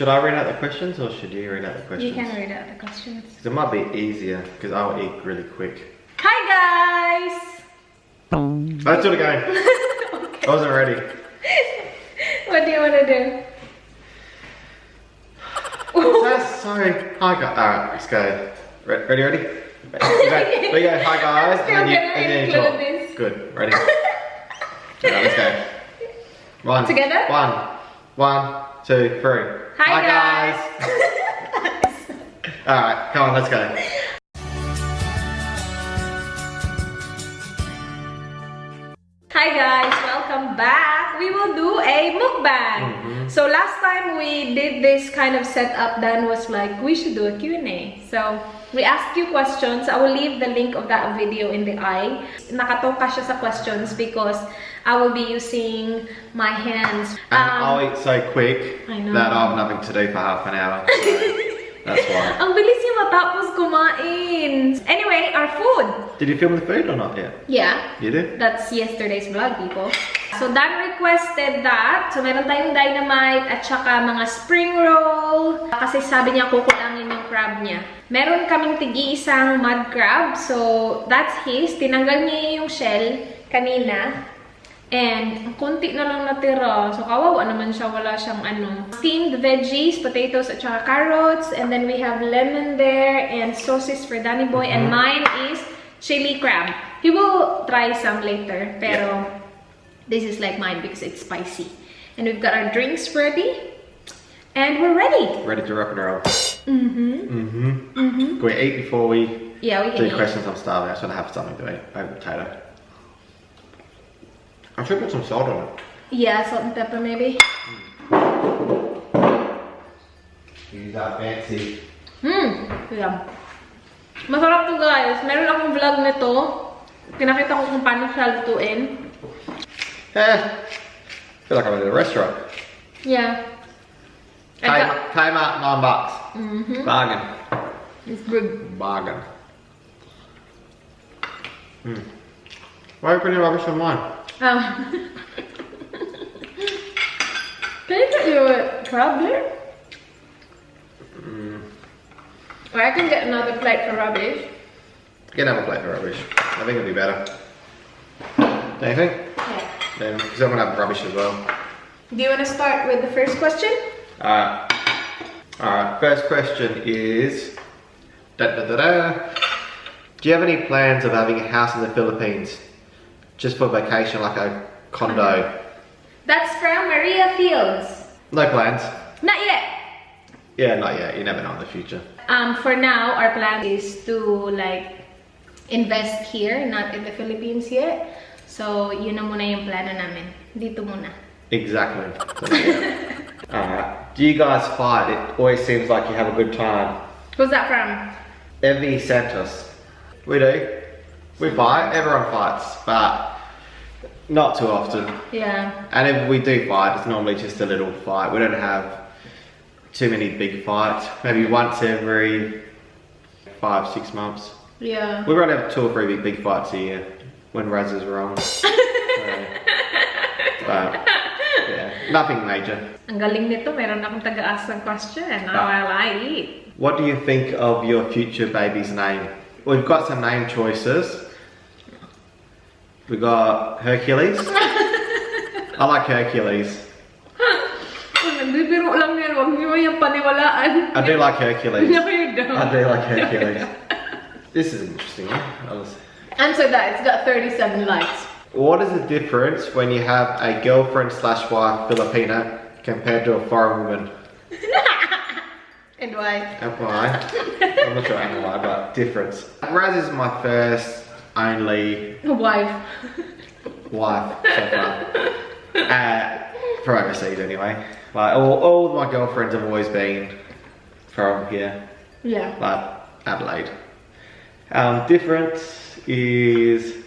Should I read out the questions or should you read out the questions? You can read out the questions. 'Cause it might be easier because I'll eat really quick. Hi, guys! Let's do it again. Okay. I wasn't ready. What do you want to do? That's so. Hi guys. Alright, let's go. Ready, ready? We go, hi guys. I'm still And then you, gonna and then you include talk. This. Good. Ready? Alright, let's go. One. Together? One. One, two, three. Hi, guys. Alright, come on, let's go. Hi guys, welcome back. We will do a mukbang. So last time we did this kind of setup, Dan was like, we should do a Q&A. So we asked you questions. I will leave the link of that video in the eye. Nakatoka siya sa questions because I will be using my hands. And I'll eat so quick I know. That I have nothing to do for half an hour. So that's why. Ang bilis niya matapos kumain. Anyway, our food. Did you film the food or not yet? Yeah. You did? That's yesterday's vlog, people. So, Dan requested that. So, meron tayong dynamite at saka mga spring roll. Kasi sabi niya, kukulangin yung crab niya. Meron kaming tigi-isang mud crab. So, that's his. Tinanggal niya yung shell kanina. And, ang konti na lang natira. So, kawawa naman siya. Wala siyang ano. Steamed veggies, potatoes at saka carrots. And then we have lemon there and sauces for Danny Boy. And mine is chili crab. He will try some later. Pero, this is like mine because it's spicy. And we've got our drinks ready. And we're ready. Ready to rock and roll. Can we eat before we Yeah, we can do eat. Questions? I'm starving. I just want to have something to eat. I have a potato. I should put some salt on it. Yeah, salt and pepper maybe. Use that fancy. Yeah. Masarap to, guys. Meron akong vlog nito. Pinakita ko kung paano siya lutuin. Eh, feel like I'm at a restaurant. Yeah. I got, Kmart, $9. Bargain. It's good. Bargain. Why are you putting rubbish on mine? Can you put your crab there? Or I can get another plate for rubbish. Get another plate for rubbish. I think it'll be better. Don't you think? Yeah. Then, because I'm gonna have rubbish as well. Do you want to start with the first question? Alright. Alright, first question is da, da, da, da. Do you have any plans of having a house in the Philippines? Just for vacation, like a condo? That's from Maria Fields. No plans. Not yet. Yeah, not yet. You never know in the future. For now, our plan is to like invest here, not in the Philippines yet. So, yun na muna yung plano namin. Dito muna. Exactly. So, yeah. Alright. Do you guys fight? It always seems like you have a good time. Who's that from? Evie Santos. We do. We fight. Everyone fights, but not too often. And if we do fight, it's normally just a little fight. We don't have too many big fights. Maybe once every 5, 6 months. We probably have two or three big, big fights a year when Raz is wrong. So, but yeah, nothing major. Ang galing nito, meron akong taga-ask ng question. While I eat. What do you think of your future baby's name? We've got some name choices. We got Hercules. I like Hercules. Nagbibiro lang yan, huwag niyo yung paniwalaan. I do like Hercules. No, you don't. I do like Hercules. This is an interesting one. Answer that, it's got 37 likes. What is the difference when you have a girlfriend/wife Filipina compared to a foreign woman? And why? And why? I'm not sure and why, but difference. Raz is my first only Wife. Wife so far. From overseas anyway. Like all my girlfriends have always been from here. Like Adelaide. Difference is,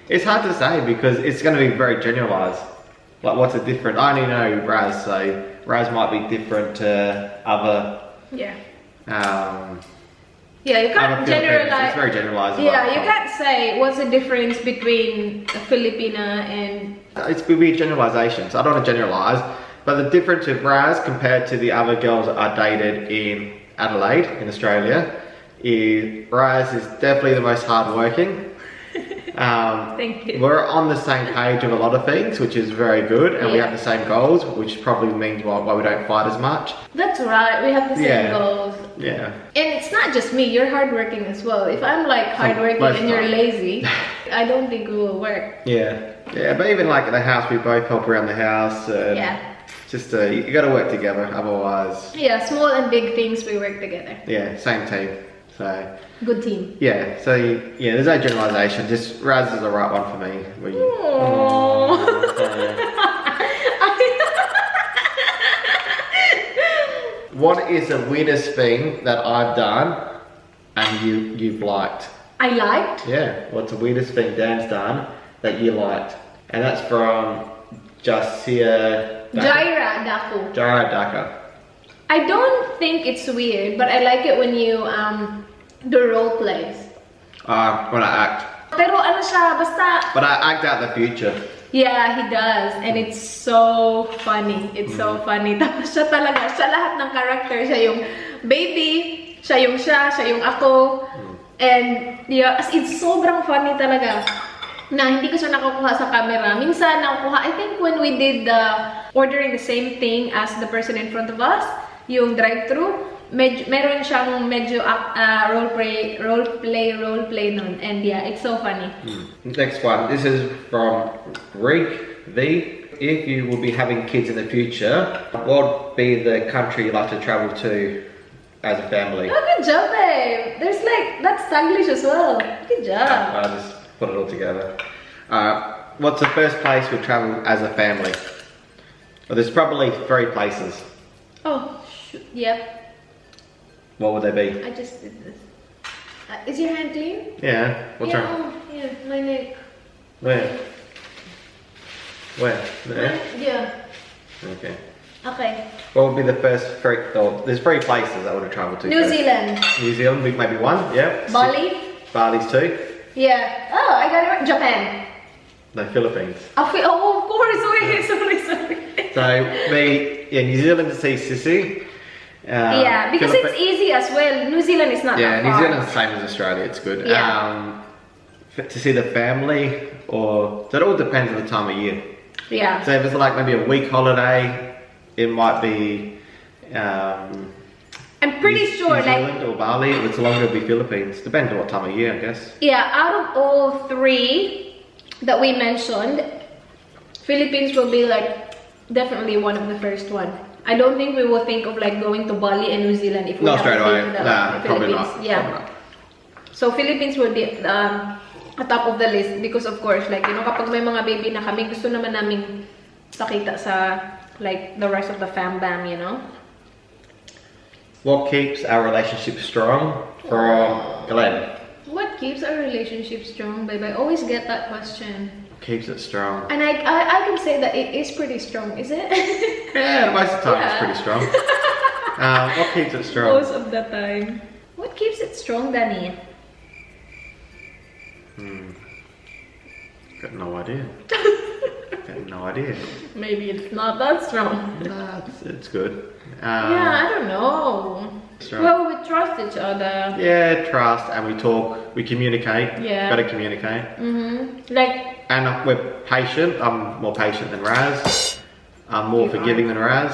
it's hard to say because it's going to be very generalized. Like, what's the difference? I only know Raz, so Raz might be different to other. Yeah, you can't Other Filipinos. generalize. It's very generalized. Yeah, you can't say what's the difference between a Filipina and. It's be weird generalization. So I don't want to generalize. But the difference with Raz compared to the other girls I dated in Adelaide, in Australia, is Raz is definitely the most hardworking. Thank you. We're on the same page of a lot of things, which is very good, and we have the same goals, which probably means why we don't fight as much. That's right. We have the same goals. Yeah. And it's not just me. You're hardworking as well. If I'm like hardworking most and you're time. Lazy, I don't think we will work. Yeah. But even like at the house, we both help around the house. And just you got to work together, otherwise. Yeah, small and big things, we work together. Yeah, same team. So Good team. Yeah, so yeah, there's no generalization. Just Raz is the right one for me. Aww. Aw. What is the weirdest thing that I've done and you've liked? I liked? Yeah. What's the weirdest thing Dan's done that you liked? And that's from Jasia Daka. Jaira Daku. Jaira Daka. I don't think it's weird, but I like it when you do role plays. When I act. Pero ano siya, basta. But I act out the future. Yeah, he does. And it's so funny. It's so funny. Tapos siya talaga, siya lahat ng character. Siya yung baby, siya yung siya, siya yung ako. And yeah, as in, sobrang funny talaga. Na hindi ko siya nakukuha sa camera. Minsan nakukuha, I think when we did the ordering the same thing as the person in front of us, yung drive-thru, medyo, meron siyang medyo role play, role play, role play nun. And yeah, it's so funny. Next one. This is from Reek V. If you will be having kids in the future, what would be the country you'd like to travel to as a family? Oh, good job, babe. There's like, that's Taglish as well. Good job. I just put it all together. What's the first place we'd travel as a family? Well, there's probably three places. Oh, shoot. Yep. What would they be? I just did this. Is your hand clean? Yeah. What's Yeah, wrong? oh, yeah, my neck. Where? Where? There? Yeah. Okay. Okay. What would be the first three? Oh, there's three places I would have traveled to New first. Zealand. New Zealand, maybe one. Yeah. Bali. Bali's two. Yeah. Oh, I got it right. Japan. No, Philippines. Oh, of course. Wait, sorry, sorry. So me, yeah, New Zealand to see Sissy. Yeah, because it's easy as well. New Zealand is not Yeah, that New far. Zealand's the same as Australia. It's good. To see the family, or so it all depends on the time of year. So if it's like maybe a week holiday, it might be I'm pretty sure, New like, Zealand or Bali. If it's longer, it'll be Philippines. Depends on what time of year, I guess. Yeah, out of all three that we mentioned, Philippines will be like definitely one of the first one. I don't think we will think of like going to Bali and New Zealand if we Not have straight to away. think the Nah, probably Philippines. not. Yeah. Probably not. So Philippines will be at top of the list because, of course, like, kapag may mga baby na kami, gusto naman naming pakita sa like the rest of the fam bam. What keeps our relationship strong? From Glenn. What keeps our relationship strong, babe? I always get that question. Keeps it strong. And I can say that it is pretty strong, is it? Yeah, most of the time it's pretty strong. What keeps it strong? Most of the time. What keeps it strong, Danny? Got no idea. Got no idea. Maybe it's not that strong. Nah, it's good. Yeah, I don't know. Strong. Well, we trust each other. Yeah, trust, and we talk, we communicate. Gotta communicate. Like, And we're patient. I'm more patient than Raz. I'm more You forgiving are. than Raz.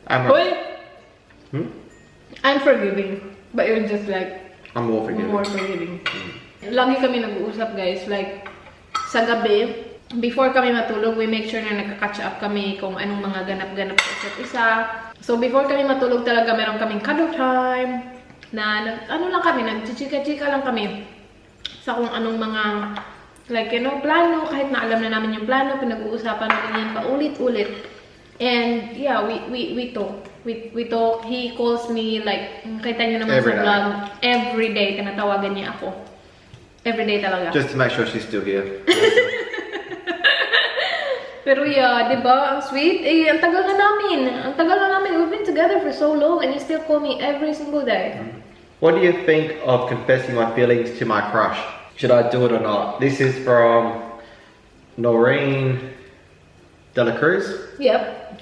And we're, Wait, Hmm? I'm forgiving, but you're just like I'm more forgiving. More forgiving. Lagi kami nag-uusap, guys. Like, sa gabi, before kami matulog, we make sure na nagka-catch up kami kung anong mga ganap-ganap sa isa't isa. So, before kami matulog talaga, meron kaming cuddle time. Na, ano lang kami, nagchichika-chika lang kami sa kung anong mga like, plano. Kahit na alam na namin yung plano, pinag-uusapan namin yan paulit-ulit. And, yeah, we talk. We talk. He calls me, like, kita nyo naman Every sa day. Vlog. Every day, tinatawagan niya ako. Every day talaga. Just to make sure she's still here. Pero yeah, di ba? Ang sweet. Eh, ang tagal na namin. Ang tagal na namin. We've been together for so long and you still call me every single day. What do you think of confessing my feelings to my crush? Should I do it or not? This is from Noreen Dela Cruz. Yep.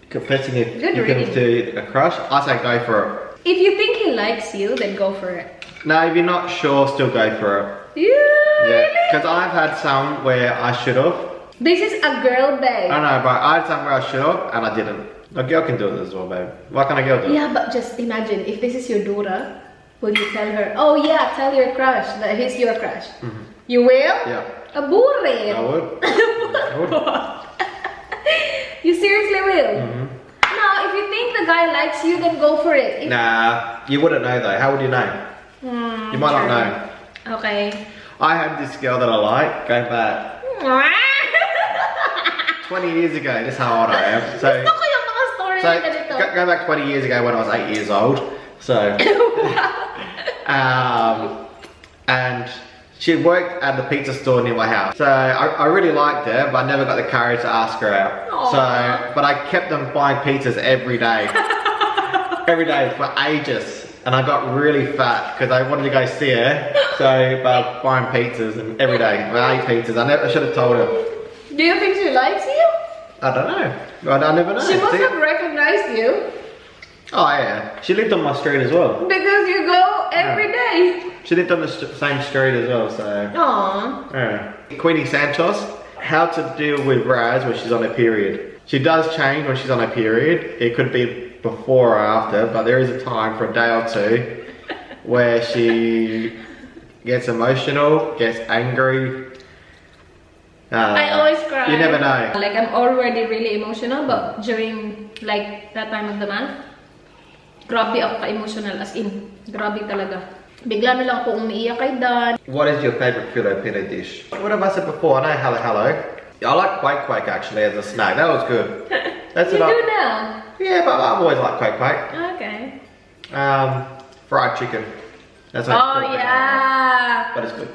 Confessing if Good you can reading. To a crush, I say go for it. If you think he likes you, then go for it. No, if you're not sure, still go for it. Yeah, Yeah, really? because I've had some where I should have. This is a girl, babe. I know, but I had some where I should have and I didn't. A girl can do it as well, babe. Why can't a girl do it? Yeah, but just imagine if this is your daughter, will you tell her, "Oh yeah, tell your crush that he's your crush"? You will? Yeah. Aburit. I would. I would. You seriously will? Mm-hmm. No, if you think the guy likes you, then go for it. If, Nah, you wouldn't know though. How would you know? You might not True. Know. Okay. I had this girl that I like going back 20 years ago. That's how old I am. So, Gusto ko yung mga story so na ganito. go back 20 years ago when I was 8 years old. So, and she worked at the pizza store near my house. So I really liked her, but I never got the courage to ask her out. Aw. So, but I kept on buying pizzas every day for ages. And I got really fat because I wanted to go see her. So, by buying pizzas and every day, I ate pizzas. I should have told her. Do you think she likes you? I don't know. I never know. She must See? Have recognized you Oh yeah, she lived on my street as well. Because you go every day. She lived on the same street as well, so. Aww. Yeah. Queenie Santos, how to deal with Raz when she's on her period. She does change when she's on her period. It could be before or after, but there is a time for a day or two where she gets emotional, gets angry. I always cry. You never know. Like, I'm already really emotional, but during like that time of the month, grabe ako ka-emotional, as in, grabe talaga. Bigla na lang ako umiiyak kay Dan. What is your favorite Filipino dish? What have I said before? I know halo halo. I like kwek kwek actually as a snack. That was good. That's You it. Do now. Yeah, but I've always liked kwek kwek. Okay. Fried chicken. That's like Oh yeah. but it's good.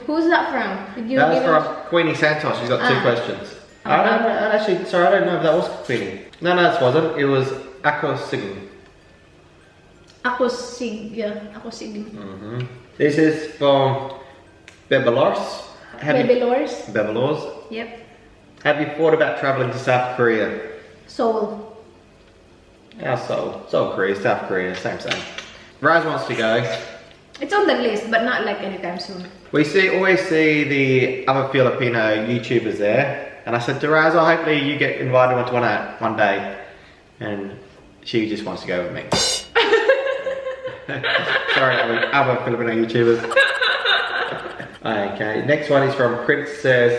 Who's that from? Did you That was give from us- Queenie Santos. She's got two Ah. questions. I don't know, I actually, sorry, I don't know if that was Queenie. No, it wasn't. It was Ako Singh. Ako sig, yeah, ako sig. This is from Bebelors. Have you, Bebelors. Bebelors. Yep. Have you thought about traveling to South Korea? Seoul. Yeah, Seoul. Seoul, Korea, South Korea, same, same. Raz wants to go. It's on the list, but not like anytime soon. We see always see the other Filipino YouTubers there, and I said to Raz, "Oh, hopefully you get invited to one day," and she just wants to go with me. Sorry, other Filipino YouTubers. Okay, next one is from Princess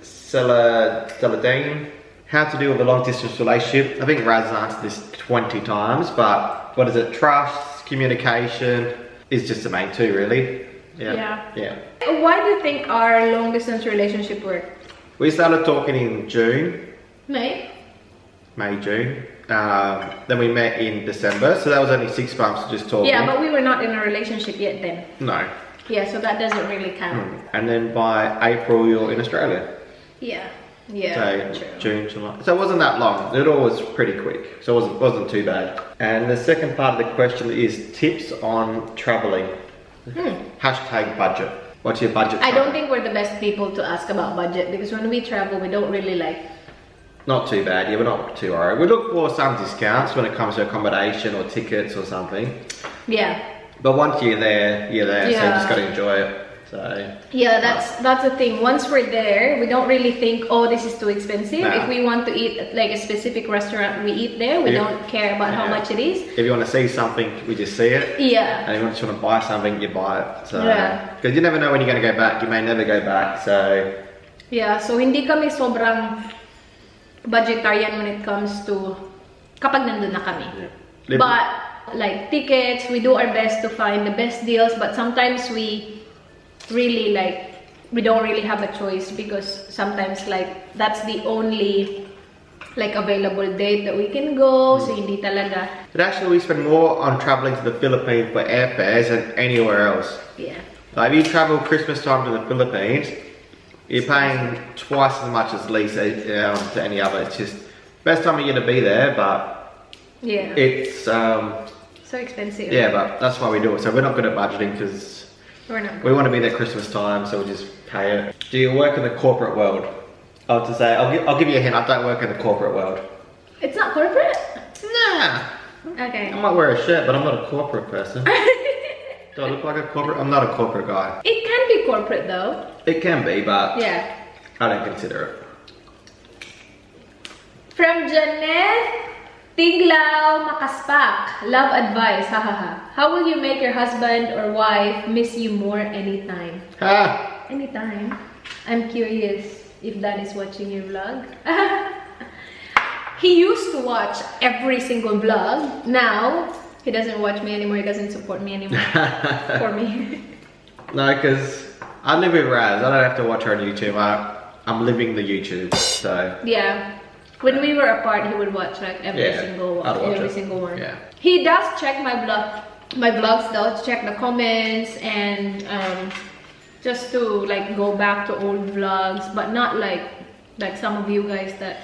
Celadine. How to deal with a long distance relationship. I think Raz answered this 20 times, but what is it? Trust, communication is just the main two, really. Yeah. Yeah. Yeah. Why do you think our long distance relationship worked? We started talking in June, May? May, June. Then we met in December, so that was only 6 months of just talking. Yeah, but we were not in a relationship yet then. No. Yeah, so that doesn't really count. And then by April, you're in Australia. Yeah, So true. June, July. So it wasn't that long. It all was pretty quick. So it wasn't too bad. And the second part of the question is tips on traveling. #budget. What's your budget? I don't travel? Think we're the best people to ask about budget because when we travel, we don't really like. Not too bad. Yeah, we're not too worried. We look for some discounts when it comes to accommodation or tickets or something. But once you're there, you're there. So you just got to enjoy it. So Yeah, that's the thing. Once we're there, we don't really think, "Oh, this is too expensive." Nah. If we want to eat at like a specific restaurant, we eat there. We don't care about how much it is. If you want to see something, we just see it. And if you just want to buy something, you buy it. So because you never know when you're going to go back. You may never go back. So Yeah, so hindi kami sobrang budgetarian when it comes to kapag nandun na kami. But like tickets, we do our best to find the best deals, but sometimes we really like we don't really have a choice because sometimes like that's the only like available date that we can go, so hindi talaga. But actually, we spend more on traveling to the Philippines for airfares than anywhere else. Like if you travel Christmas time to the Philippines, you're paying twice as much as least to any other. It's just best time of year to be there, but it's So expensive. Yeah, but that's why we do it. So we're not good at budgeting because We're not we want to be there Christmas time, so we just pay it. Do you work in the corporate world? I'll to say, I'll give you a hint. I don't work in the corporate world. It's Nah. Okay. I might wear a shirt, but I'm not a corporate person. Do I look like a corporate? I'm not a corporate guy. It can be corporate, though. It can be, but I don't consider it. From Janeth Tiglao Makaspak. Love advice. Ha ha ha. How will you make your husband or wife miss you more anytime? Ha! Anytime. I'm curious if Dan is watching your vlog. He used to watch every single vlog. Now, he doesn't watch me anymore. He doesn't support me anymore. For me. No, because I live with Raz. I don't have to watch her on YouTube. I'm living the YouTube, so. Yeah. When we were apart, he would watch like every Yeah, single one. I'd watch Every it. Single one. Yeah. He does check my vlogs though, to check the comments and just to like go back to old vlogs, but not like some of you guys that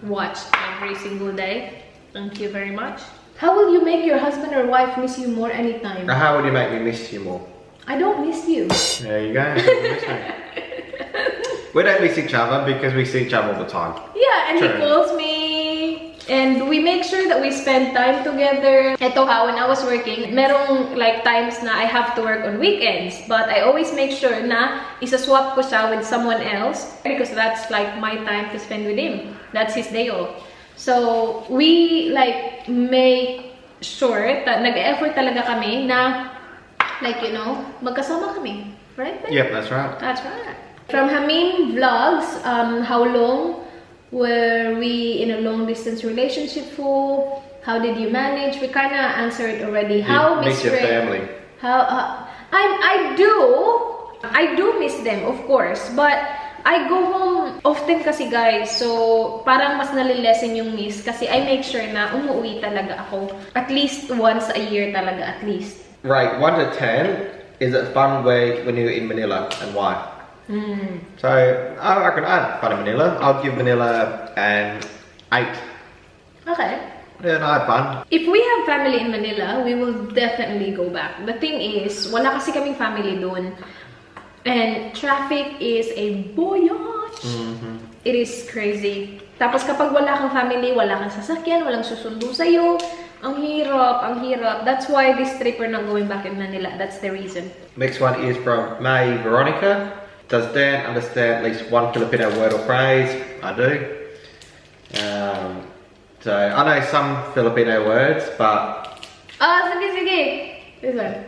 watch every single day. Thank you very much. How will you make your husband or wife miss you more anytime? How would you make me miss you more? I don't miss you. There you go. You miss me. We don't miss each other because we see each other all the time. Yeah, and he True. Calls me. And we make sure that we spend time together. Ito ha, when I was working, merong like times na I have to work on weekends. But I always make sure na isaswap ko siya with someone else because that's like my time to spend with him. That's his day off. So, we like make sure that nag-effort talaga kami na like, magkasama kami. Right, babe? Yep, that's right. That's right. From Hamim Vlogs, how long were we in a long distance relationship for? How did you manage? We kind of answered already. How You miss your Ray- family? How I do miss them, of course, but I go home often kasi, guys. So parang mas nalilesen yung miss kasi I make sure na umuwi talaga ako at least once a year talaga, at least. Rate 1 to 10. Is it fun where when you're in Manila and why? So I reckon I had fun in Manila. I'll give Manila an 8. Okay. Yeah, no, I had fun. If we have family in Manila, we will definitely go back. The thing is, wala kasi kaming family doon. And traffic is a voyage. It is crazy. Tapos kapag wala kang family, wala kang sasakyan, walang susundo sa'yo. Ang hirap, ang hirap. That's why this trip we're not going back in Manila. That's the reason. Next one is from May Veronica. Does Dan understand at least one Filipino word or phrase? I do. So I know some Filipino words, but Ah, sige, sige. This one.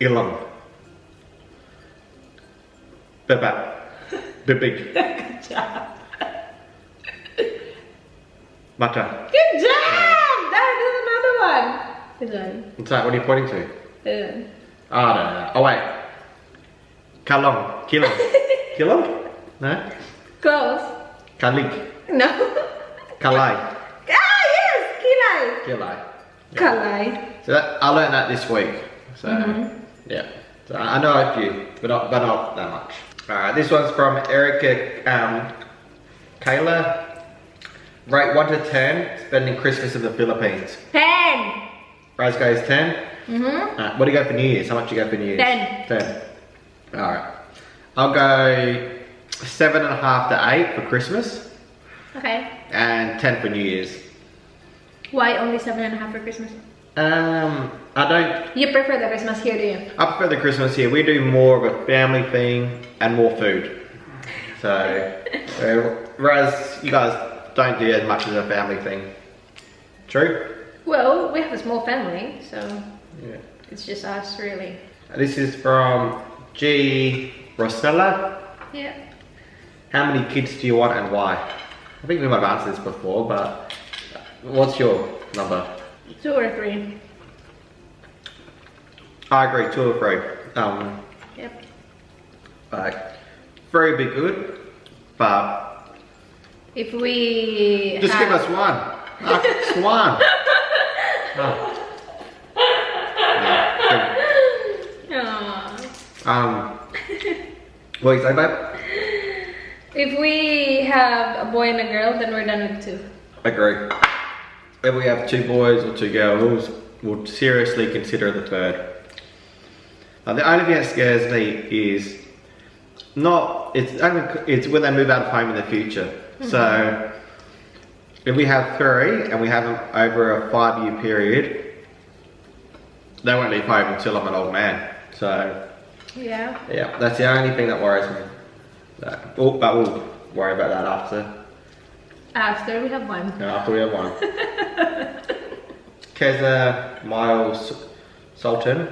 Ilong. Baba. Bibig. Good job. Mata. Good job! Dad, there's another one. This one. What's that? What are you pointing to? This one. Oh, I don't know. Oh, wait. Kalong. Kilong. Kilong? No? Close. Kalik. No. Kalay. Ah, yes! Kilay. Kilay. Kalay. So that, I learned that this week. So, yeah. So I know a few, but not that much. Alright, this one's from Erica Kayla. Rate 1 to 10, spending Christmas in the Philippines. 10. Raz goes 10. What do you go for New Year's? How much do you go for New Year's? 10. 10. Alright. I'll go 7.5 to 8 for Christmas and 10 for New Year's. Why only 7.5 for Christmas? I don't. You prefer the Christmas here, do you? I prefer the Christmas here. We do more of a family thing and more food. So, whereas you guys don't do as much as a family thing. True? Well, we have a small family, so it's just us, really. This is from G. Rosella. How many kids do you want and why? I think we might have answered this before, but what's your number? Two or three. I agree, two or three. Like, three would be good, but If we just give have- us one. Ah, just one. Oh. Yeah. Aw. What do you say, babe? If we have a boy and a girl, then we're done with two. Agree. If we have two boys or two girls, we'll seriously consider the third. Now, the only thing that scares me is not it's only it's when they move out of home in the future. So If we have three and we have them over a 5-year period, they won't leave home until I'm an old man. So yeah, that's the only thing that worries me. So, oh, but we'll worry about that after. After we have one. No, after we have one. Keza Miles Sultan,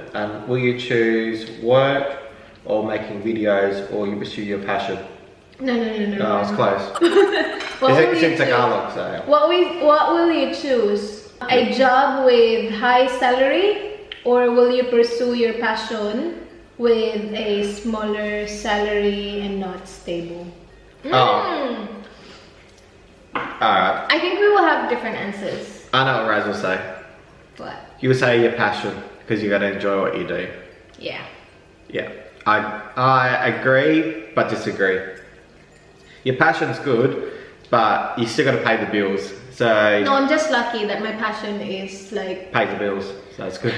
will you choose work or making videos, or you pursue your passion? No. No, I was close. What will It's you in choose? Tagalog, so. What will you choose? A job with high salary, or will you pursue your passion with a smaller salary and not stable? Oh. Alright. I think we will have different answers. I know what Raz will say. What? You would say your passion, because you got to enjoy what you do. Yeah. Yeah. I agree, but disagree. Your passion's good, but you still got to pay the bills. So No, I'm just lucky that my passion is like pay the bills, so that's good.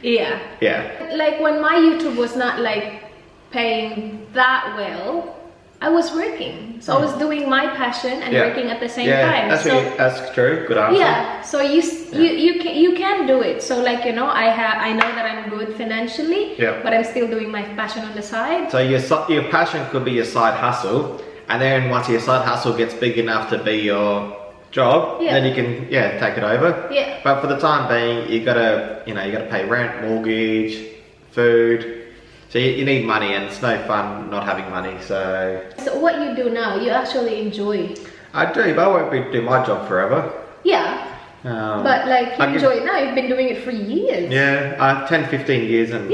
Yeah. Yeah. Like when my YouTube was not like paying that well, I was working. So I was doing my passion and working at the same time. That's So that's true. Good answer. Yeah. So you can do it. So like, you know, I know that I'm good financially, but I'm still doing my passion on the side. So your passion could be your side hustle, and then once your side hustle gets big enough to be your job, then you can take it over. But for the time being, you got to pay rent, mortgage, food. So you need money, and it's no fun not having money. So So what you do now, you actually enjoy. I do, but I won't be do my job forever. Yeah. But you I give enjoy it now. You've been doing it for years. Yeah, 10, 15 years, and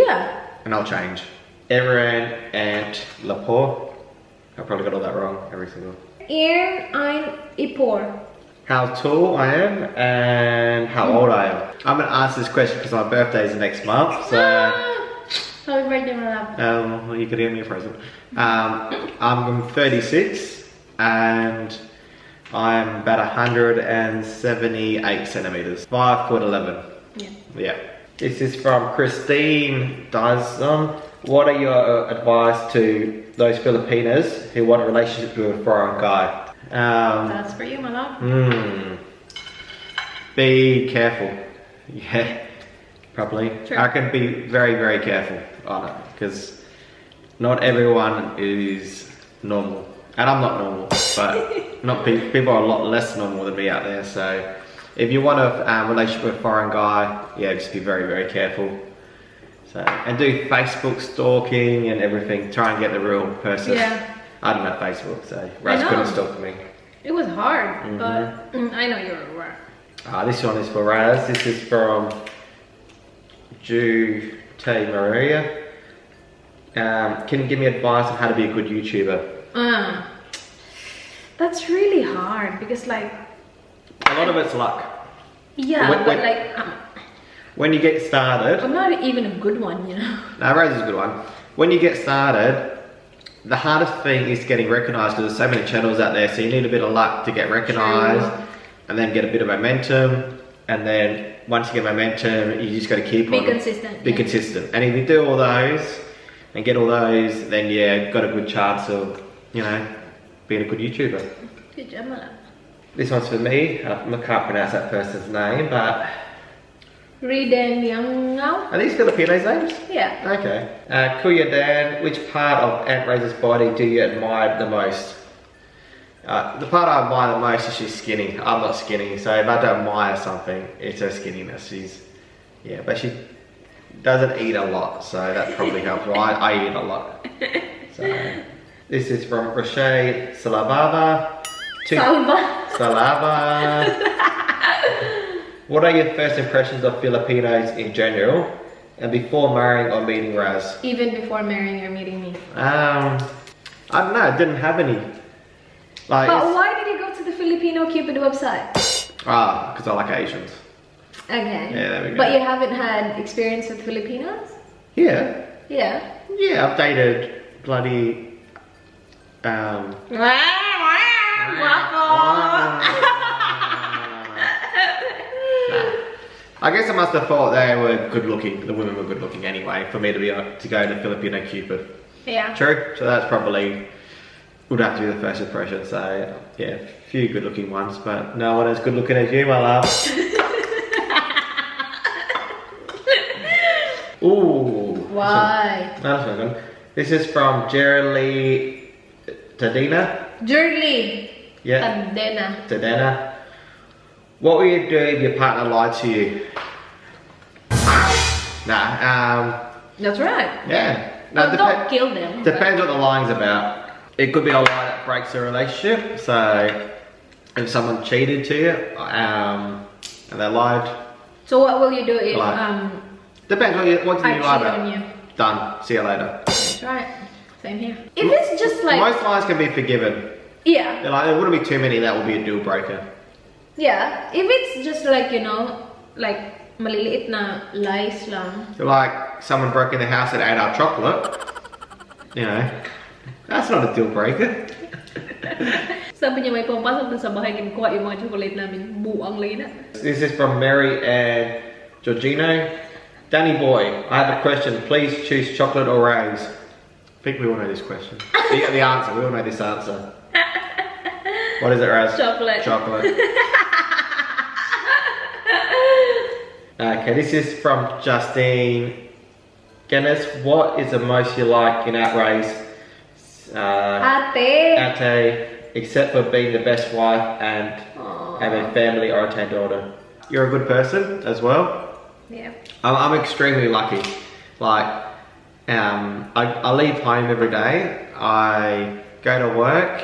I'll change. Aaron and Lapore. I probably got all that wrong. Every single. Aaron ein Ipor. How tall I am and how old I am. I'm going to ask this question because my birthday is next month. So. Happy birthday, my love. Well, you could give me a present. I'm 36 and I'm about 178 centimeters, 5'11". Yeah. This is from Christine Dyson. What are your advice to those Filipinas who want a relationship with a foreign guy? That's for you, my love. Be careful. Yeah, probably. True. I can be very, very careful on it because not everyone is normal, and I'm not normal, but not people are a lot less normal than me out there. So, if you want a relationship with a foreign guy, just be very, very careful. And do Facebook stalking and everything. Try and get the real person. I don't have Facebook, so I Raz couldn't know. stalk me. It was hard, but I know you were aware. This one is for Raz. This is from Ju Te Maria. Can you give me advice on how to be a good YouTuber? That's really hard because like a lot of it's luck. Yeah, but like When you get started, I'm not even a good one, you know. No, Raz is a good one. When you get started, the hardest thing is getting recognized because there's so many channels out there. So you need a bit of luck to get recognized, and then get a bit of momentum, and then once you get momentum, you just got to keep Be on. consistent. Be consistent. And if you do all those and get all those, then yeah, got a good chance of being a good YouTuber. Good job, my love. This one's for me. I can't pronounce that person's name, but Riden Yangao? Are these Filipinos names? Yeah. Okay. Kuya Dan, which part of Aunt Raz's body do you admire the most? The part I admire the most is she's skinny. I'm not skinny, so if I don't admire something, it's her skinniness. But she doesn't eat a lot, so that probably helps. Well, I eat a lot. So this is from Roche Salavava. Salva. Salava. What are your first impressions of Filipinos in general, and before marrying or meeting Raz? Even before marrying or meeting me. I don't know. I didn't have any. Like, But it's why did you go to the Filipino Cupid website? Because I like Asians. Okay. Yeah, there we go. But you haven't had experience with Filipinos? Yeah. Yeah. Yeah, I've dated bloody. Guapo. I guess I must have thought they were good looking. The women were good looking anyway for me to be to go to Filipino Cupid. Yeah. True. So that's probably Would have to be the first impression. So yeah, a few good looking ones, but no one as good looking as you, my love. Ooh. Why? That's not good. This is from Jerry Tadina. Jerly. Yeah. Tadena. Tadena. What would you do if your partner lied to you? Nah. That's right. Yeah. No, Well, don't kill them. Depends what the lying's about. It could be a lie that breaks a relationship. So, if someone cheated to you, and they lied. So what will you do if Lie. Depends what did I you lie cheat about. on you? Done. See you later. That's right. Same here. If it's just like most lies can be forgiven. Yeah. They're like, there wouldn't be too many that would be a deal breaker. Yeah. If it's just like, you know, like maliliit na lies lang. So like someone broke in the house and ate our chocolate. You know, that's not a deal breaker. Sabi niya may pumapasok dun sa bahay, kinukuha yung mga chocolate namin. Buang lagi na. This is from Mary and Georgino. Danny boy, I have a question. Please choose chocolate or Rays. I think we all know this question. The answer. We all know this answer. What is it, Raz? Chocolate. Chocolate. Okay, this is from Justine Guinness. What is the most you like in Ate Rays? Ate. Ate, except for being the best wife and Aw. having a family oriented daughter. You're a good person as well. Yeah. I'm extremely lucky. Like, I leave home every day. I go to work.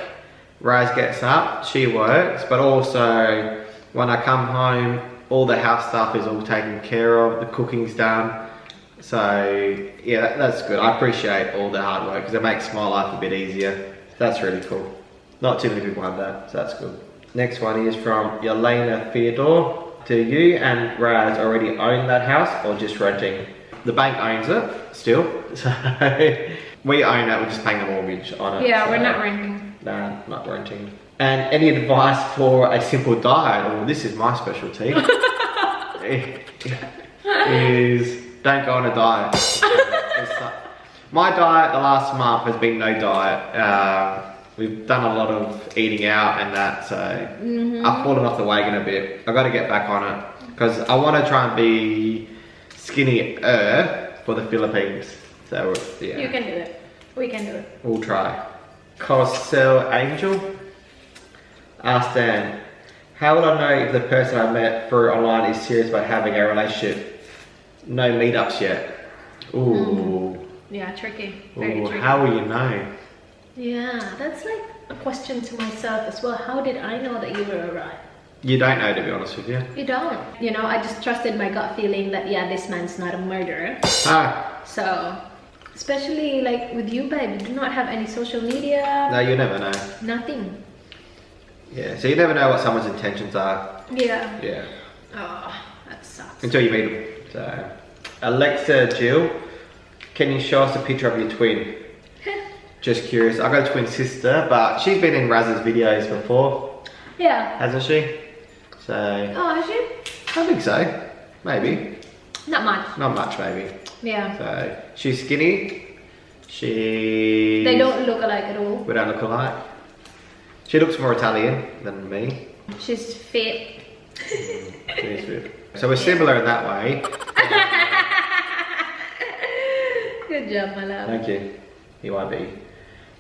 Raz gets up, she works, but also when I come home, all the house stuff is all taken care of, the cooking's done. So yeah, that's good. I appreciate all the hard work because it makes my life a bit easier. That's really cool. Not too many people have that, so that's good. Next one is from Yelena Theodore. Do you and Raz already own that house or just renting? The bank owns it still, so we own it, we're just paying a mortgage on it. Yeah, so. We're not renting. Nah, not renting. And any advice for a simple diet, or this is my specialty, is don't go on a diet. My diet the last month has been no diet. We've done a lot of eating out and that, so I've fallen off the wagon a bit. I've got to get back on it because I want to try and be skinnier for the Philippines. So yeah. You can do it. We can do it. We'll try. Cosell Angel asked Dan, how will I know if the person I met through online is serious about having a relationship? No meetups yet. Ooh. Yeah, tricky. Very Ooh, tricky. how will you know? Yeah, that's like a question to myself as well. How did I know that you were alright? You don't know, to be honest with you. You don't. You know, I just trusted my gut feeling that, yeah, this man's not a murderer. Ah. So, especially like with you, babe, you do not have any social media. No, you never know. Nothing. Yeah, so you never know what someone's intentions are. Yeah. Yeah. Oh, that sucks. Until you meet them. So, Alexa Jill, can you show us a picture of your twin? Just curious. I've got a twin sister, but she's been in Raz's videos before. Yeah. Hasn't she? So. Oh, has she? I think so. Maybe. Not much. Not much, maybe. Yeah. So, she's skinny. She. They don't look alike at all. We don't look alike. She looks more Italian than me. She's fit. She's fit. So we're similar in that way. Good job, my love. Thank you. EYB.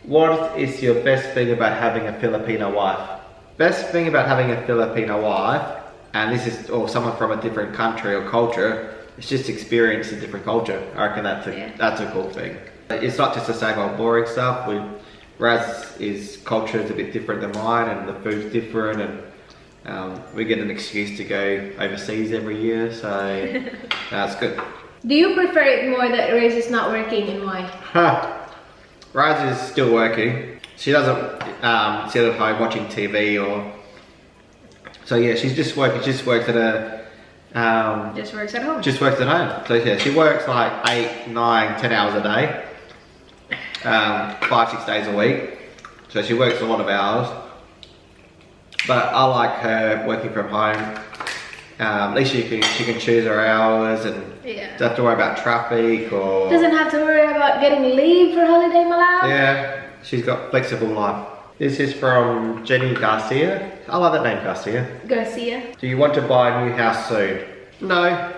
What is your best thing about having a Filipino wife? Best thing about having a Filipino wife, and this is or someone from a different country or culture, it's just experience a different culture. I reckon that's a that's a cool thing. It's not just the same old boring stuff. Raz is culture is a bit different than mine, and the food's different, and we get an excuse to go overseas every year, so that's good. Do you prefer it more that Raz is not working, and why? Huh. Raz is still working. She doesn't sit at home watching TV or. So yeah, she's just working. She just works at a. Just works at home. Just works at home. So yeah, she works like 8, 9, 10 hours a day. 5, 6 days a week. So she works a lot of hours. But I like her working from home. At least she can choose her hours and yeah. Don't have to worry about traffic or doesn't have to worry about getting leave for holiday, my love. Yeah, she's got flexible life. This is from Jenny Garcia. I like that name, Garcia. Garcia. Do you want to buy a new house soon? No.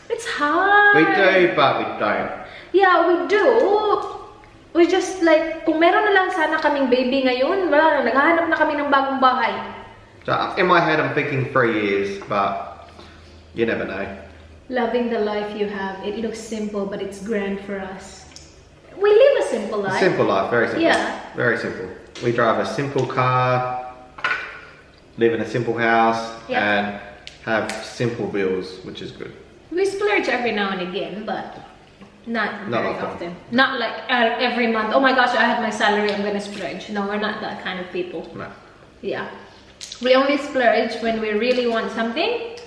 It's hard. We do, but we don't. Yeah, we do. We just like, kung meron na lang sana kaming baby ngayon, wala na, naghahanap na kami ng bagong bahay. So in my head, I'm thinking 3 years, but you never know. Loving the life you have. It looks simple, but it's grand for us. We live a simple life. Simple life, very simple. Yeah. Very simple. We drive a simple car, live in a simple house, and have simple bills, which is good. We splurge every now and again, but not Not very often. Often. Not like every month. "Oh my gosh, I have my salary, I'm gonna splurge." No, we're not that kind of people. No. Yeah. We only splurge when we really want something.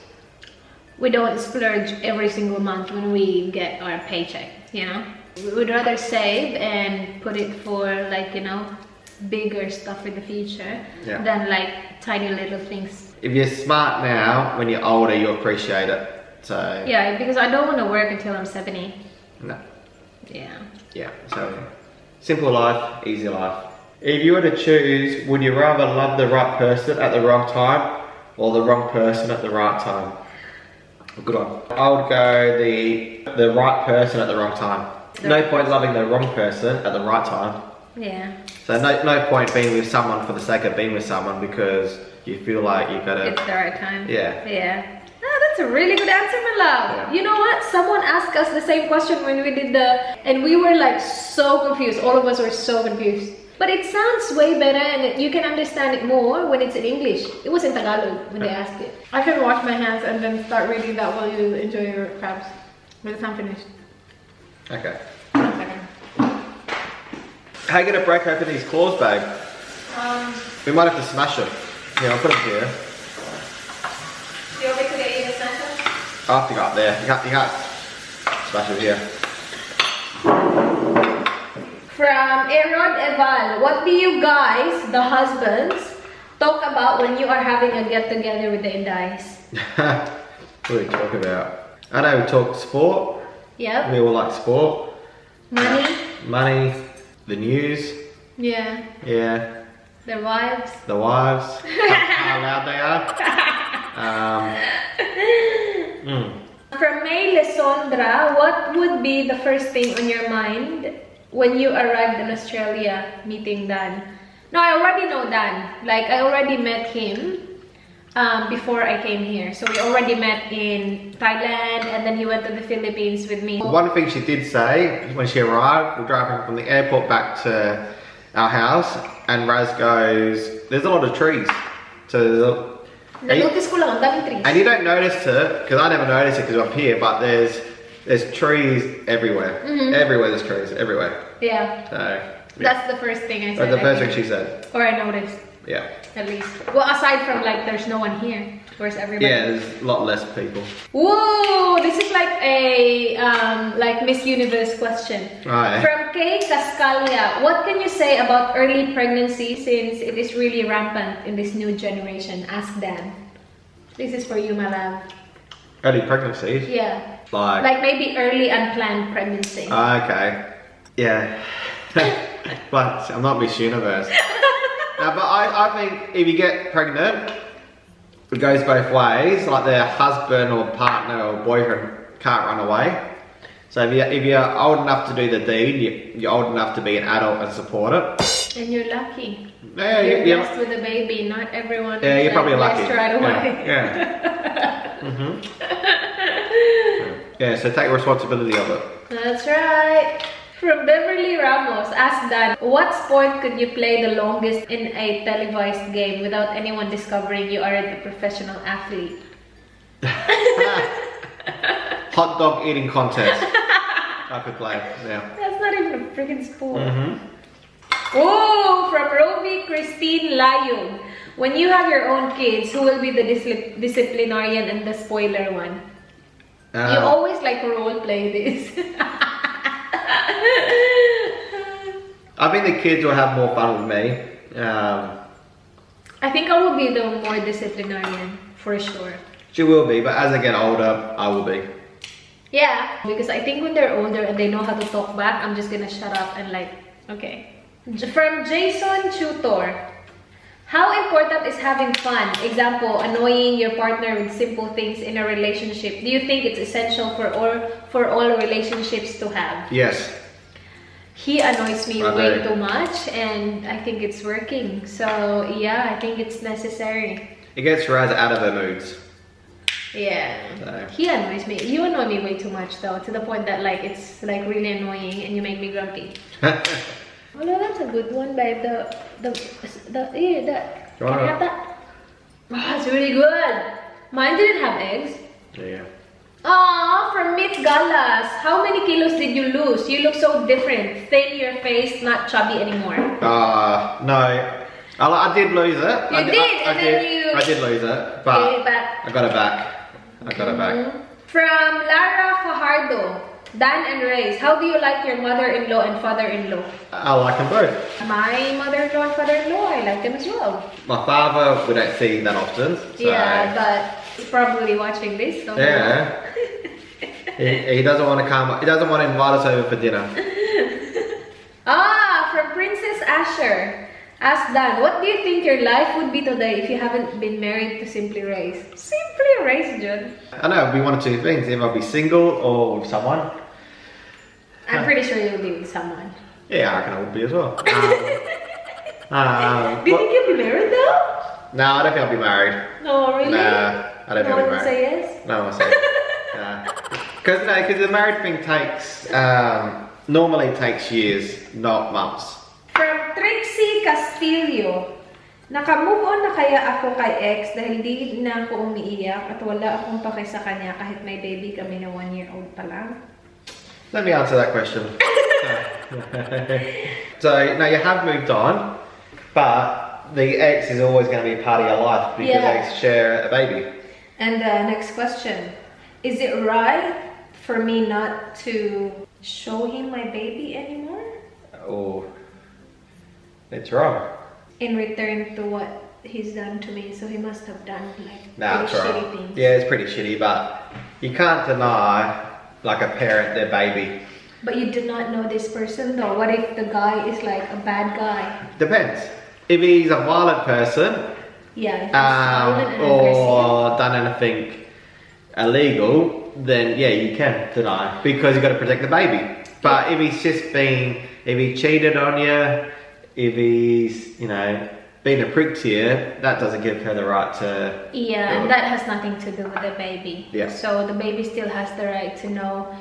We don't splurge every single month when we get our paycheck. We would rather save and put it for like, bigger stuff for the future than like tiny little things. If you're smart now, when you're older, you appreciate it. So Yeah, because I don't want to work until I'm 70. No. Yeah. Yeah. So simple life, easy life. If you were to choose, would you rather love the right person at the wrong time or the wrong person at the right time? A good one. I would go the right person at the wrong time. No point loving the wrong person at the right time. So no point being with someone for the sake of being with someone because you feel like you've got to. It's the right time. Yeah. Yeah. Ah, that's a really good answer, my love. Yeah. You know what? Someone asked us the same question when we did the, and we were like so confused. All of us were so confused. But it sounds way better and you can understand it more when it's in English. It was in Tagalog when they asked it. I can wash my hands and then start reading that while you enjoy your crabs. By the time finished. Okay. One second. How are you gonna break open these claws, babe? We might have to smash them. Here, I'll put them here. Do you want me to get you the smasher? I have to go up there. You can't smash them here. From Aaron Eval, what do you guys, the husbands, talk about when you are having a get together with the Indays? What do we talk about? I know we talk sport. Yep. We all like sport. Money, Money, the news. Yeah. Their wives. The wives. How loud they are. From May Lesondra, what would be the first thing on your mind when you arrived in Australia meeting Dan? No, I already know Dan. Like, I already met him before I came here. So we already met in Thailand and then he went to the Philippines with me. One thing she did say when she arrived, we're driving from the airport back to our house, and Raz goes, "There's a lot of trees." So, Na-notice ko lang, ang daming trees. And you don't notice it, because I never noticed it because I'm here, but there's trees everywhere. Everywhere there's trees, everywhere. Yeah. So, yeah. That's the first thing I said. That's the I first thing think. She said. Or I noticed, at least. Well, aside from like, there's no one here. Where's everybody? Yeah, there's a lot less people. Whoa, this is like a like Miss Universe question. Right. From Kay Cascalia, what can you say about early pregnancy since it is really rampant in this new generation? Ask Dan. This is for you, my love. Early pregnancies? Yeah. Like, Like maybe early unplanned pregnancy. Okay. Yeah. But I'm not Miss Universe. No, but I think if you get pregnant, it goes both ways. Like their husband or partner or boyfriend can't run away. So if you're old enough to do the deed, you're old enough to be an adult and support it. And you're lucky. Yeah, You're you blessed with a baby. Not everyone Yeah, is, you're probably like, lucky. blessed right away. Yeah, so take responsibility of it. That's right. From Beverly Ramos, ask Dan, what sport could you play the longest in a televised game without anyone discovering you aren't a professional athlete? Hot dog eating contest. I could play, yeah. That's not even a freaking sport. Oh, from Roby Christine Layog. When you have your own kids, who will be the disciplinarian and the spoiler one? You always like role play this. I think the kids will have more fun with me. I think I will be the more disciplinarian, for sure. She will be, but as I get older, I will be. Yeah, because I think when they're older and they know how to talk back, I'm just gonna shut up and like, okay. From Jason Tutor. How important is having fun? Example, annoying your partner with simple things in a relationship. Do you think it's essential for all relationships to have? Yes. He annoys me I way do. Too much and I think it's working. So yeah, I think it's necessary. It gets Raz out of her moods. Yeah. So. He annoys me. You annoy me way too much though, to the point that, like, it's like really annoying and you make me grumpy. Oh no, that's a good one, babe. The yeah, the You can I wanna- have that? Oh, it's really good. Mine didn't have eggs. Yeah. Aw, from Mitch Galas. How many kilos did you lose? You look so different. Thin your face, not chubby anymore. No. I did lose it. You I did, I and then did, you- I did lose it, but Gave it back. I got it back. I got it back. From Lara Fajardo. Dan and Rhaze, how do you like your mother-in-law and father-in-law? I like them both. My mother-in-law and father-in-law, I like them as well. My father, we don't see that often. So Yeah, but he's probably watching this. So Yeah. He doesn't want to come. He doesn't want to invite us over for dinner. Ah, from Princess Asher. Ask Dan, what do you think your life would be today if you haven't been married to Simply Rhaze? Simply Rhaze, Jud. I know it'd be one of two things: either I'll be single or with someone. I'm pretty sure you'll be with someone. Yeah, I reckon I would be as well. Do you think you'll be married though? No, I don't think I'll be married. No, really? Nah, I don't No think I'll be one will married. say yes? No one will say nah. Because no, 'cause the married thing takes normally takes years, not months. From Trixie Castillo. Naka-move on na kaya ako kay ex dahil di na ako umiiyak at wala akong pake sa kanya kahit may baby kami na 1-year-old pa lang. Let me answer that question. So now you have moved on, but the ex is always going to be part of your life because they share a baby. And the next question. Is it right for me not to show him my baby anymore? Oh, it's wrong. In return to what he's done to me, so he must have done like Nah, pretty it's wrong. shitty things. Yeah, it's pretty shitty, but you can't deny, like, a parent their baby. But you do not know this person though. What if the guy is like a bad guy? Depends. If he's a violent person, Yeah, if he's violent and or done anything illegal, then yeah, you can deny because you've got to protect the baby. But if he's just been, if he cheated on you, if he's been a prick to you, that doesn't give her the right to. Yeah, and that has nothing to do with the baby. So the baby still has the right to know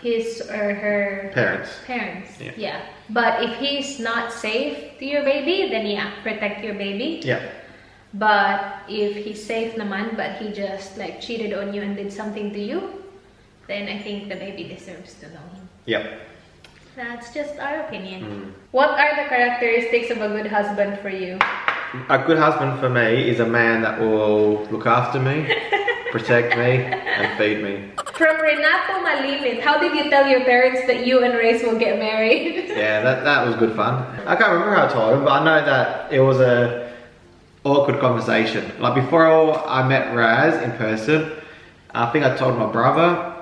his or her Parents. parents. Yeah. Yeah. But if he's not safe to your baby, then yeah, protect your baby. But if he's safe naman, but he just like cheated on you and did something to you, then I think the baby deserves to know him. That's just our opinion. What are the characteristics of a good husband for you? A good husband for me is a man that will look after me, protect me, and feed me. From Renato Malimit, how did you tell your parents that you and Rhaze will get married? Yeah, that was good fun. I can't remember how I told him, but I know that it was a awkward conversation. Like, before I met Raz in person, I think I told my brother.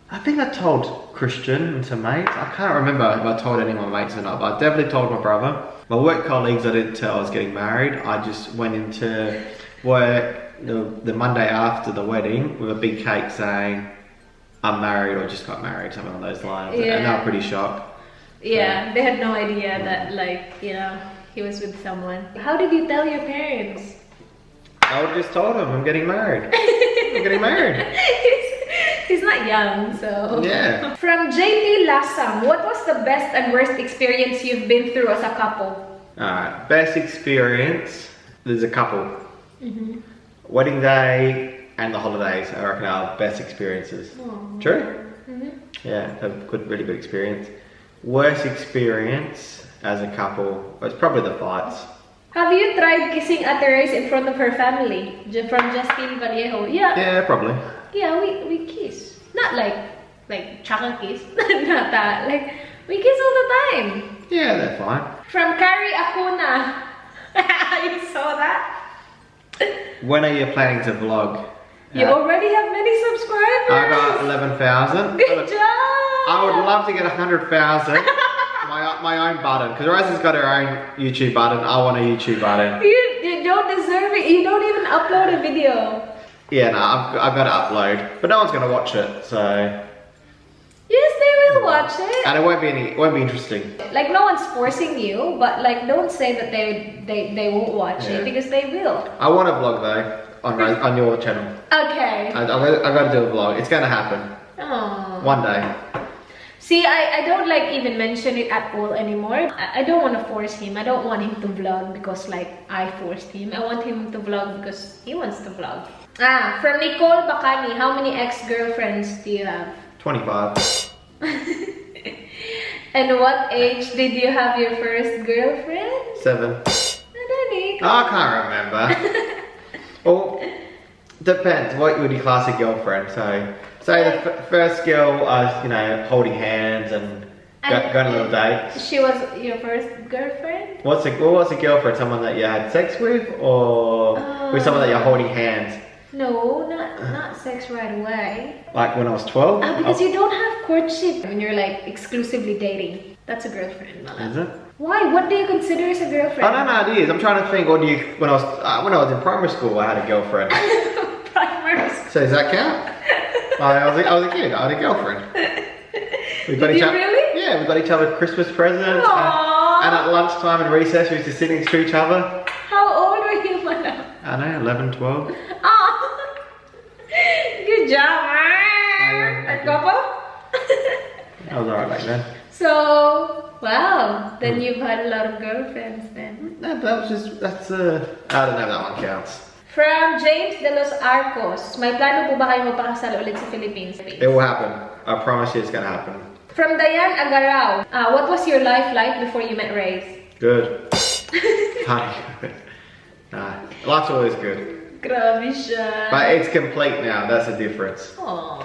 I think I told Christian and some mates. I can't remember if I told any of my mates or not, but I definitely told my brother. My work colleagues, I didn't tell I was getting married. I just went into work the Monday after the wedding with a big cake saying, "I'm married" or "just got married," something along those lines. And they were pretty shocked. Yeah, they had no idea that he was with someone. How did you tell your parents? I would have just told them, "I'm getting married. I'm getting married." He's not young, so. Yeah. From JP Lasam, what was the best and worst experience you've been through as a couple? All right, best experience, there's a couple. Wedding day and the holidays, I reckon, are best experiences. Aw. True? Mm-hmm. Yeah, a good, really good experience. Worst experience as a couple, it's probably the fights. Have you tried kissing Ate Rhaze in front of her family? From Justine Vallejo. Yeah. Yeah, probably. Yeah, we kiss. Not like chaka kiss. Not that. Like, we kiss all the time. Yeah, they're fine. From Carrie Acuna. You saw that? When are you planning to vlog? You already have many subscribers. I got 11,000. Good job. I would love to get 100,000. My own button, because Rose has got her own YouTube button. I want a YouTube button. You don't deserve it. You don't even upload a video. Yeah, no, I've got to upload, but no one's gonna watch it, so Yes, they will watch it. And it won't be interesting. Like, no one's forcing you, but like, don't say that they won't watch it because they will. I want a vlog though on your channel. Okay. I've got to do a vlog. It's gonna happen. Aww. One day. See, I don't like even mention it at all anymore. I don't want to force him. I don't want him to vlog because like I forced him. I want him to vlog because he wants to vlog. Ah, from Nicole Bacani, how many ex-girlfriends do you have? 25. And what age did you have your first girlfriend? 7. Dali. I can't remember. Well, depends. What would you class a girlfriend? So, say the first girl, holding hands and going on little dates. She was your first girlfriend? What's a girlfriend? Someone that you had sex with, or with someone that you're holding hands? No, not sex right away. Like when I was 12? Because Oh. you don't have courtship when you're like exclusively dating. That's a girlfriend, Mala. Is it? Why? What do you consider as a girlfriend? I don't know. It is. I'm trying to think. What do you? When I was in primary school, I had a girlfriend. Primary school. So does that count? I was a kid. I had a girlfriend. We got Did each you other. really? Yeah, we got each other Christmas presents. Aw. And at lunchtime and recess, we used to sit next to each other. How old were you, Mala? I don't know, 11, 12. Aw. Good job. Yeah, Ang thank you. gwapo? I was alright back then. So, wow. Then you've had a lot of girlfriends then. No, that was just, that's, I don't know if that one counts. From James de los Arcos, may plano po ba kayo magpakasal ulit sa Philippines? It will happen. I promise you it's gonna happen. From Diane Agarao, what was your life like before you met Reyes? Good. Party good. Nah, life's always good. Grabe siya. But it's complete now, that's the difference. Aww.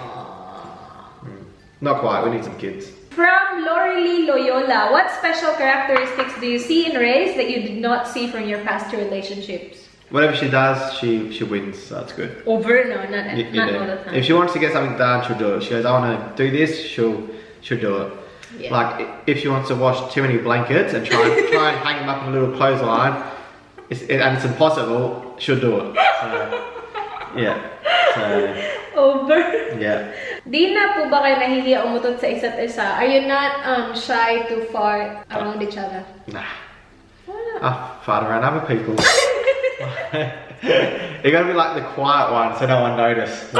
Not quite, we need some kids. From Lori Lee Loyola, what special characteristics do you see in Reyes that you did not see from your past two relationships? Whatever she does, she wins, so that's good. Over, no, not, You not do. all the time. If she wants to get something done, she'll do it. She goes, "I want to do this," she'll do it. Like if she wants to wash too many blankets and try and hang them up in a little clothesline, and it's impossible, she'll do it. So, yeah. So, Over. yeah. Di na po ba kayo nahihiya umutot sa isa't isa? Are you not shy to fart around each other? Nah. Wala. I fart around other people. You gotta be like the quiet one so no one notices.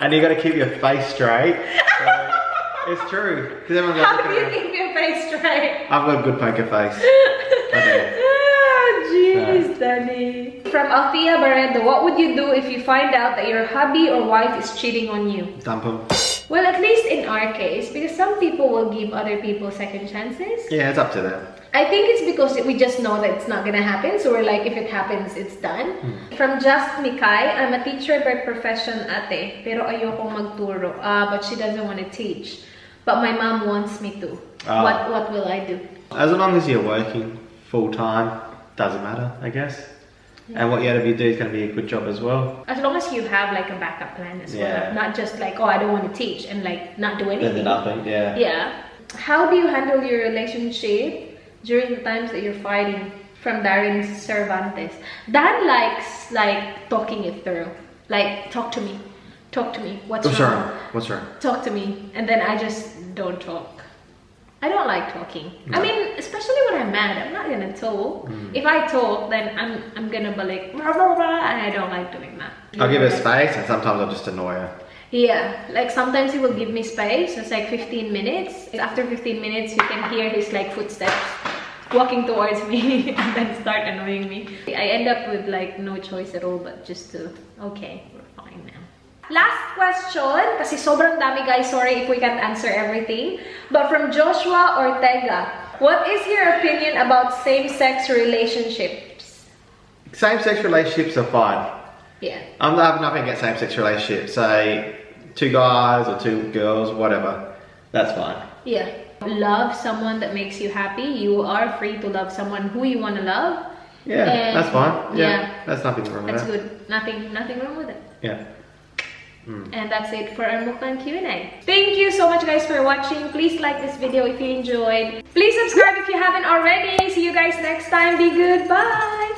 And you gotta keep your face straight. So, it's true. Because everyone's like How do looking you around. keep your face straight? I've got a good poker face. I do. Ah, jeez, Daddy. From Althea Barredo, what would you do if you find out that your hubby or wife is cheating on you? Dump 'em. Well, at least in our case, because some people will give other people second chances. Yeah, it's up to them. I think it's because we just know that it's not gonna happen, so we're like, if it happens, it's done. From Just Mikay, "I'm a teacher by profession, ate, pero ayokong magturo." Ah, but she doesn't want to teach. "But my mom wants me to. What will I do?" As long as you're working full time, doesn't matter, I guess. And what you do is going to be a good job as well. As long as you have like a backup plan as well. Not just like, "Oh, I don't want to teach," and like not do Then anything. nothing, yeah. Yeah. How do you handle your relationship during the times that you're fighting? From Darren Cervantes. Dan likes like talking it through. Like, "Talk to me. Talk to me. What's What's wrong? wrong? What's wrong?" Talk to me." And then I just don't talk. I don't like talking. I No. mean, especially when I'm mad, I'm not gonna talk. If I talk, then I'm gonna be like blah, blah, blah, and I don't like doing that. I'll give her space, and sometimes I'll just annoy her. Yeah, like sometimes he will give me space. It's like 15 minutes. After 15 minutes, you can hear his like footsteps walking towards me and then start annoying me. I end up with like no choice at all but just to, "Okay, we're fine now." Last question, kasi sobrang dami, guys, sorry if we can't answer everything. But from Joshua Ortega, what is your opinion about same-sex relationships? Same-sex relationships are fine. I have nothing against same-sex relationships. Say two guys or two girls, whatever. That's fine. Yeah. Love someone that makes you happy. You are free to love someone who you want to love. Yeah, And that's fine. Yeah, yeah. that's nothing wrong with That's that. good. Nothing wrong with it. Yeah. And that's it for our mukbang Q&A. Thank you so much, guys, for watching. Please like this video if you enjoyed. Please subscribe if you haven't already. See you guys next time. Be good. Bye!